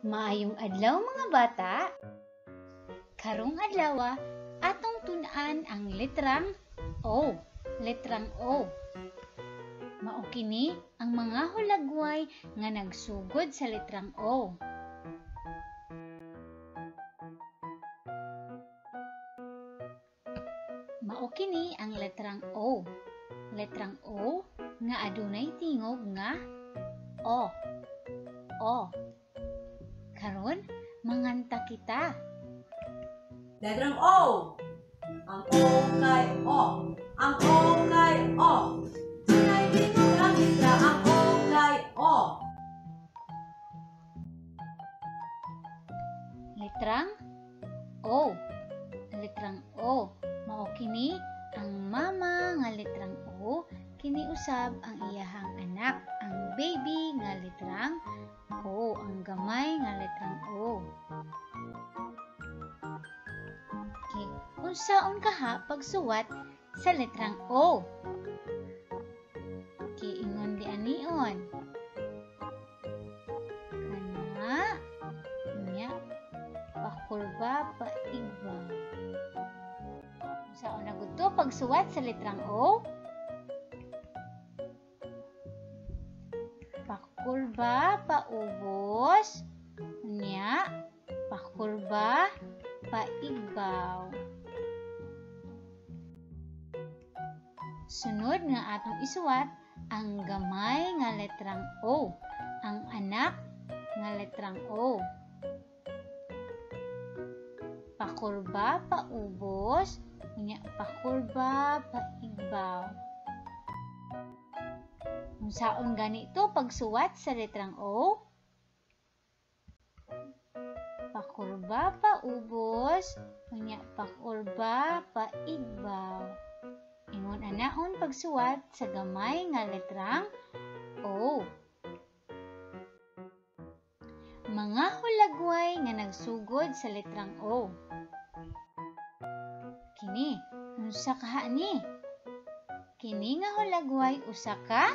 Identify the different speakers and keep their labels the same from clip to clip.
Speaker 1: Maayong adlaw, mga bata. Karong adlaw, atong tun-an ang litrang O. Litrang O. Mao kini ang mga hulagway nga nagsugod sa litrang O. Mao kini ang litrang O. Litrang O nga adunay tingog nga O. O. Karon, manganta kita.
Speaker 2: Letrang O. Ang O kay O. Ang O kay O. Dunay tingog ang letra, ang O kay O.
Speaker 1: Litrang O. Litrang O. Mao kini ang mama nga litrang O, kini usab ang iyahang anak, ang baby nga litrang O, ang gamay nga litrang O. Okay. Unsaon kaha pagsuwat sa litrang O? Okay, ingon di anion. Kana nya pakurba paigba. Unsaon na gud to pagsuwat sa litrang O? Pakurba paubos, nya pakurba paigbaw. Sunod nga atong isuwat ang gamay nga litrang O, ang anak nga litrang O. Pakurba paubos, nya pakurba paigbaw. Unsaon ganito pagsuwat sa litrang O? Pakurba paubos, unya pakurba paigbaw. Ingon anaon pagsuwat sa gamay nga litrang O. Mga hulagway nga nagsugod sa litrang O. Kini, unsa kaha ni? Kini nga hulagway usa ka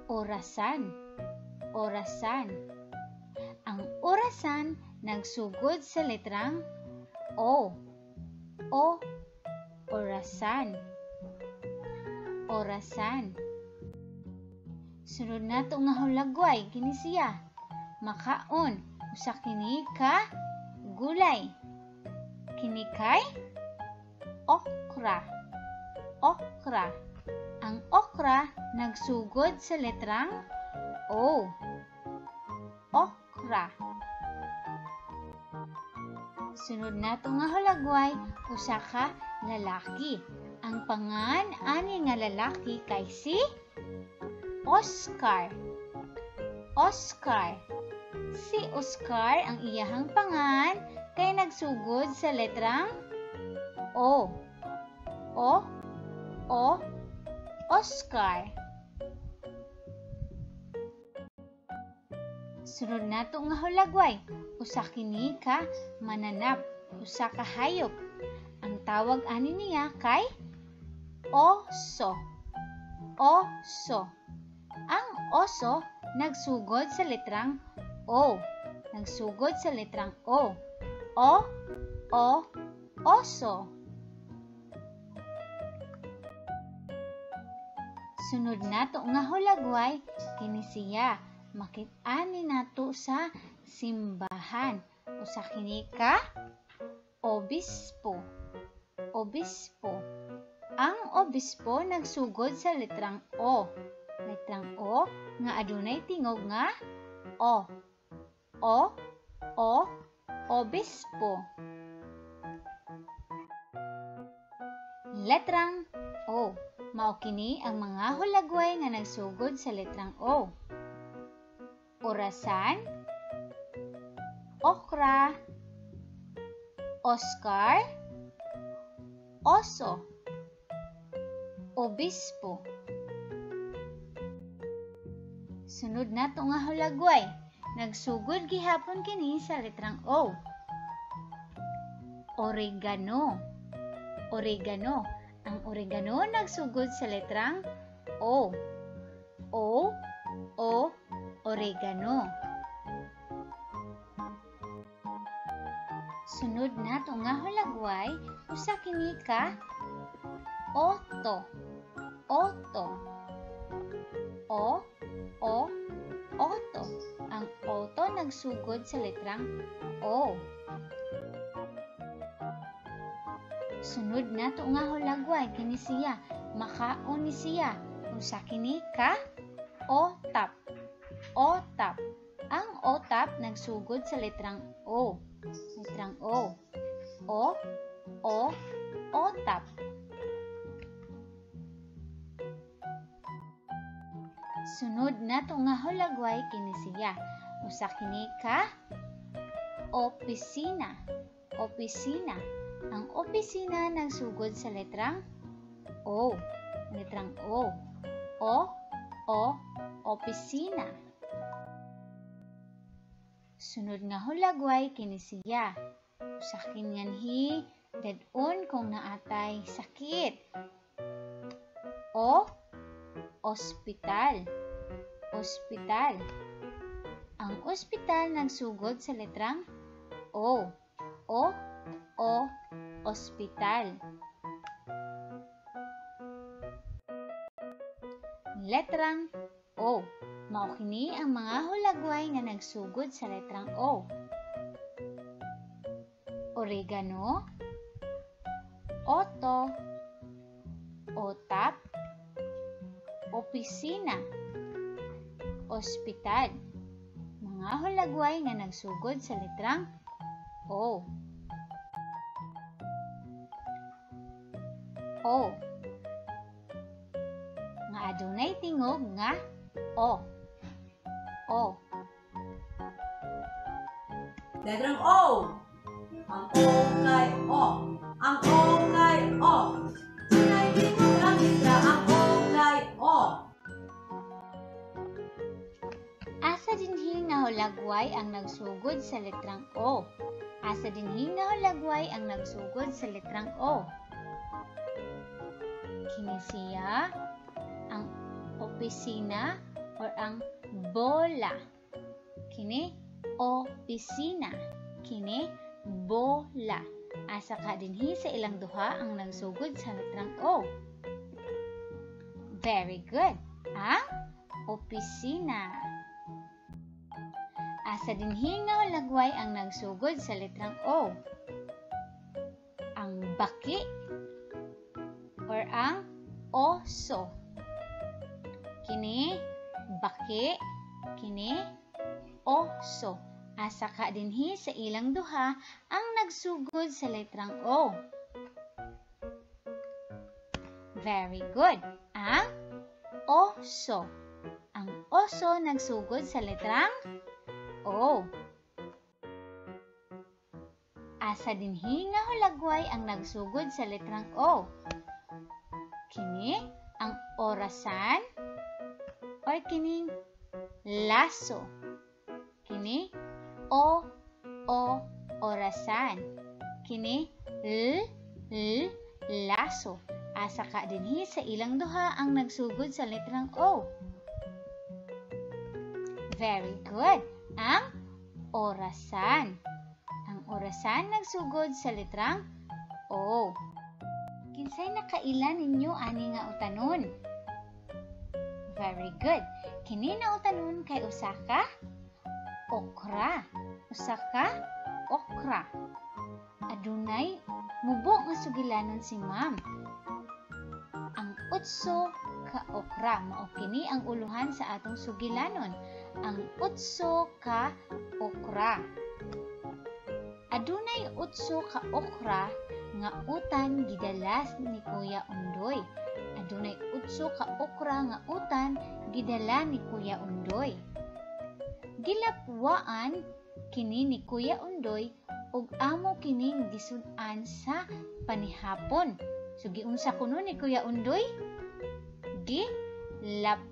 Speaker 1: orasan. Orasan. Ang orasan nagsugod sa litrang O. O, orasan. Orasan. Sunod nato nga hulagway kini siya. Makaon usa kini ka gulay. Kini kay okra. Okra. Ang okra nagsugod sa litrang O. Okra. Sunod nato nga hulagway usa ka lalaki. Ang pangan ani nga lalaki kay si Oscar. Oscar. Si Oscar ang iyahang pangan kay nagsugod sa litrang O. O, O, Oscar. Sunod nato nga hulagway, usa kini ka mananap, usa ka hayop. Ang tawag ani niya kay oso. Oso. Ang oso nagsugod sa litrang O. Nagsugod sa litrang O. O, O, oso. Sunod nato nga hulagway kini siya. Makit-an ni nato sa simbahan. Usa kini ka obispo. Obispo. Ang obispo nagsugod sa litrang O. Litrang O nga adunay tingog nga O. O, O, obispo. Letrang O. Mao kini ang mga hulagway nga nagsugod sa litrang O. Orasan, okra, Oscar, oso, obispo. Sunod nato nga hulagway, nagsugod gihapon kini sa litrang O. Oregano. Oregano. Ang oregano nagsugod sa litrang O. O, O, oregano. Sunod nato nga hulagway, usa kini ka oto. Oto. O, o, oto. Ang oto nagsugod sa letrang O. Sunod nato nga hulagway, kini siya, makaon ni siya. Usa kini ka otap. Otap. Ang otap nagsugod sa letrang O. Letrang O. O, O, otap. Sunod nato nga hulagway, kini siya. Usa kini ka opisina. Opisina. Ang opisina nagsugod sa letrang O. Letrang O. O, O, opisina. Sunod nga hulagway, kini siya. Usa kini nganhi dad-on kung naatay sakit. O, ospital. Ospital. Ang ospital nagsugod sa letrang O. O, O, ospital. Letrang O. Mao kini ang mga hulagway nga nagsugod sa letrang O. Oregano, oto, otap, opisina, ospital. Mga hulagway nga nagsugod sa letrang O. O. Nga adunay tingog nga O. O.
Speaker 2: Letrang O. Ang O kay O. Ang O kay O. Dunay tingog ang letra. Ang O kay O.
Speaker 1: Asa dinhi nga hulagway ang nagsugod sa letrang O? Asa dinhi nga hulagway ang nagsugod sa letrang O? Kini siya ang opisina or ang bola. Kini opisina. Kini bola. Asa ka dinhi sa ilang duha ang nagsugod sa letrang O? Very good. Ang opisina. Asa dinhi nga hulagway ang nagsugod sa letrang O? Ang baki or ang oso. Kini baki, kini oso. Asa ka dinhi sa ilang duha ang nagsugod sa letrang O? Very good. Ang oso. Ang oso nagsugod sa letrang O. Asa dinhi nga hulagway ang nagsugod sa letrang O? Kini ang orasan or kining laso. Kini O, O, orasan. Kini L, L, laso. Asa ka dinhi sa ilang duha ang nagsugod sa letrang O? Very good. Ang orasan. Ang orasan nagsugod sa letrang O. Kinsay nakaila ninyo ani nga utanon? Very good. Kini na utanon kay usa ka okra. Usa ka okra. Adunay mubo nga sugilanon si ma'am. Ang 8 ka okra. Mao kini ang uluhan sa atong sugilanon. Ang 8 ka okra. Adunay 8 ka okra nga utan gidala ni Kuya Undoy. Adunay 8 ka okra nga utan gidala ni Kuya Undoy. Gilapwaan kini ni Kuya Undoy ug amo kining gisud-an sa panihapon. So giunsa kuno ni Kuya Undoy? Gilapwaan.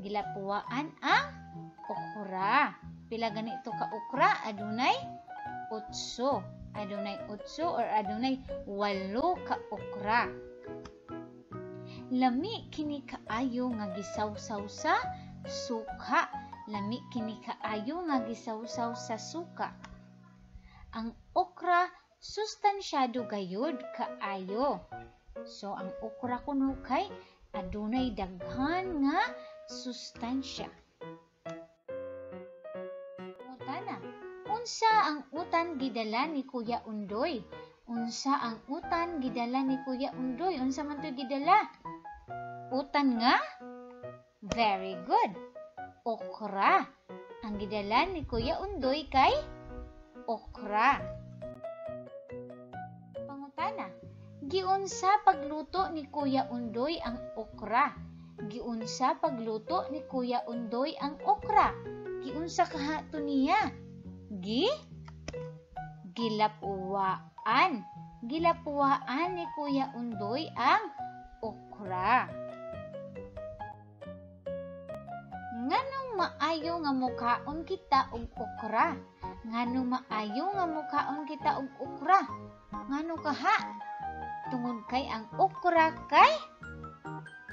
Speaker 1: Gilapwaan ang okra. Pila ganito ka okra? Adunay 8. Adunay 8 or adunay 8 ka okra. Lami kini kaayo nga gisawsaw sa suka. Lami kini kaayo nga gisawsaw sa suka. Ang okra sustansyado gayud kaayo. So ang okra kuno kay adunay daghan nga sustansya. Pangutana, unsa ang utan gidala ni Kuya Undoy? Unsa ang utan gidala ni Kuya Undoy? Unsa man to'y gidala? Utan nga? Very good. Okra. Ang gidala ni Kuya Undoy kay okra. Pangutana, giunsa pagluto ni Kuya Undoy ang okra? Giunsa pagluto ni Kuya Undoy ang okra? Giunsa kaha to niya? Gilapuwaan. Gilapuwaan ni Kuya Undoy ang okra. Nganong maayo nga mukaon kita og okra? Nganong maayo nga mukaon kita og okra? Ngano kaha? Tungod kay ang okra kay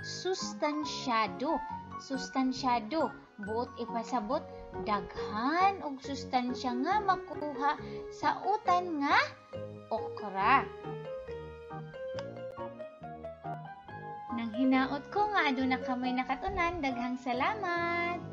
Speaker 1: sustansyado. Sustansyado. Buot ipasabot, daghan og sustansya nga makuha sa utan nga okra. Nang hinaot ko nga aduna kamoy nakatunan, daghang salamat.